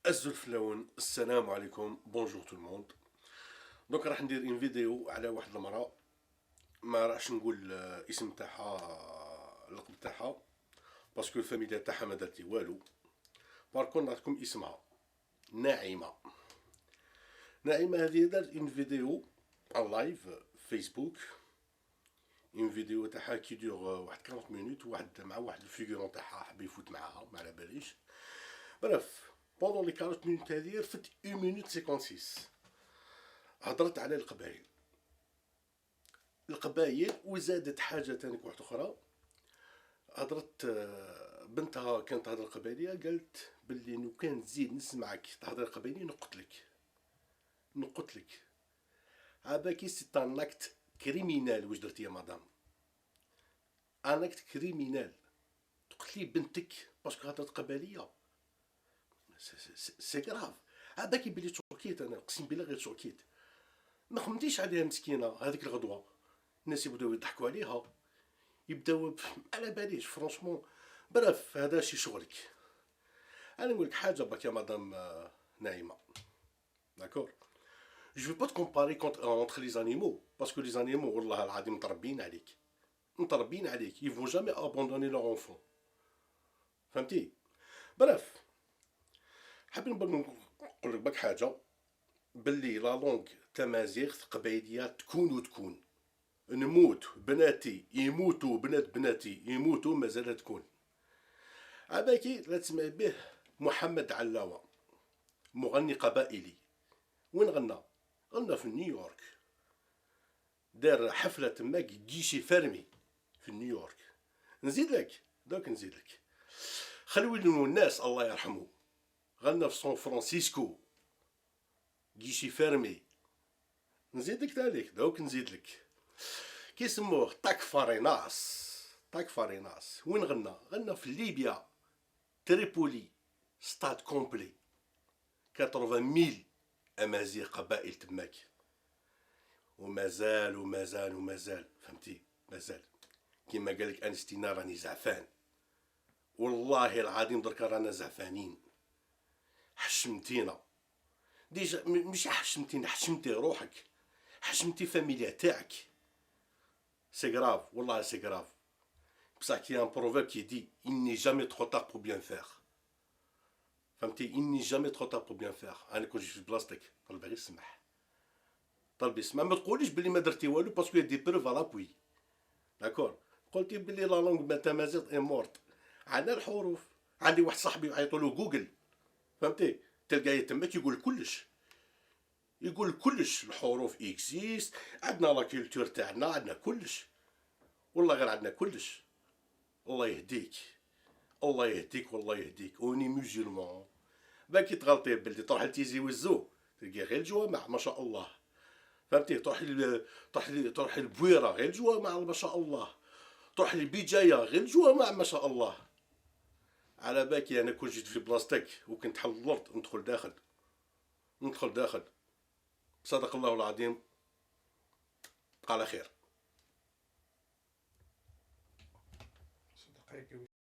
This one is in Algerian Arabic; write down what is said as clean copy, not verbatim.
Azul fellawen, السلام عليكم, bonjour tout le monde. Donc راح ندير une vidéo على واحد المرأة, ما راحش نقول اسم تاعها, اللقب تاعها, parce que الفاميليا تاعها ما دارتي والو. par contre نعطيكم اسمها, ناعمة. ناعمة هذه دارت une vidéo en live Facebook, une vidéo تاعها qui dure واحد 40 minutes, واحد مع واحد ال figurant تاعها حب يفوت معاها, ما على باليش. bref, pendant les 40 minutes هذه رفدت 1 minute 56, هضرت على القبائل القبائل, وزادت حاجة تانيك واحدة اخرى. هضرت بنتها كانت تهضر القبائليه, قالت باللي لو كان تزيد نسمعك تهضر القبائليه نقتلك نقتلك. عباكي c'est un acte criminel واش درتي يا madame, un acte criminel. تقتلي بنتك parce que هضرت قبائليه, c'est grave. عباكي بلي تشوكيت انا, اقسم بالله غير تشوكيت. ما خمتيش عليها مسكينه. هذيك الغدوه الناس يبداو يضحكوا عليها, يبداو على باليش, franchement. bref, هذا شي شغلك. انا نقول لك حاجة باك يا مدام نايمه, d'accord, je veux pas te comparer entre les animaux, parce que les animaux والله العظيم متربيين عليك, متربيين عليك, ils vont jamais abandonner leur enfant, فهمتي؟ bref, حابين نقول لك بك حاجه, باللي la langue تمازيغ قبايليه تكون وتكون, نموت بناتي يموتوا, بنات بناتي يموتوا, مازال تكون. عباكي لا تسمع به محمد علاوة, مغني قبائلي, وين غنى؟ غنى في نيويورك, دار حفلة تماك, guichet fermé في نيويورك. نزيد لك دوك, نزيد لك خلوي الناس الله يرحمه, غنى في سان فرانسيسكو, guichet fermé. نزيد لك ذلك دوك, نزيد لك كيسموه طاك فاريناس. طاك فاريناس وين غنى؟ غنى في ليبيا, تريبولي, stade complet, 80 mille امازيغ قبائل تماك. ومازال ومازال ومازال, فهمتي؟ مازال كيما قال لك انستينا راني زعفان, والله العظيم درك رانا زعفانين. حشمتينا déjà, مش حشمتينا, حشمتي روحك, حشمتي فاميليا تاعك. c'est grave, والله c'est grave. بصح كاين un proverbe qui dit: il n'est jamais trop tard pour bien faire. فهمتي؟ il n'est jamais trop tard pour bien faire. انا كون جيت في بلاصتك طلبي غير السمح, طلبي السمح. ما تقوليش بلي ما درتي والو, parce que des preuves à l'appui, d'accord؟ قلتي بلي la langue تمازيغ est morte, عندنا الحروف. عندي واحد صاحبي يعيطوا له جوجل, فهمتي؟ تلقاه تماك يقول كلش, يقول كلش. الحروف existent, عندنا la culture تاعنا, عندنا كلش, والله غير عندنا كلش. الله يهديك, الله يهديك, والله يهديك. on est musulmans. باكي تغلطي بلدي, تروح لتيزي وزو تلقى غير الجوامع ما شاء الله, فهمتي؟ تروح للبويره غير الجوامع ما شاء الله, تروح للبجايه غير الجوامع ما شاء الله. على بالك انا كون جيت في بلاصتك وكنت حل الارض ندخل داخل, ندخل داخل. صدق الله العظيم. على خير. صدق.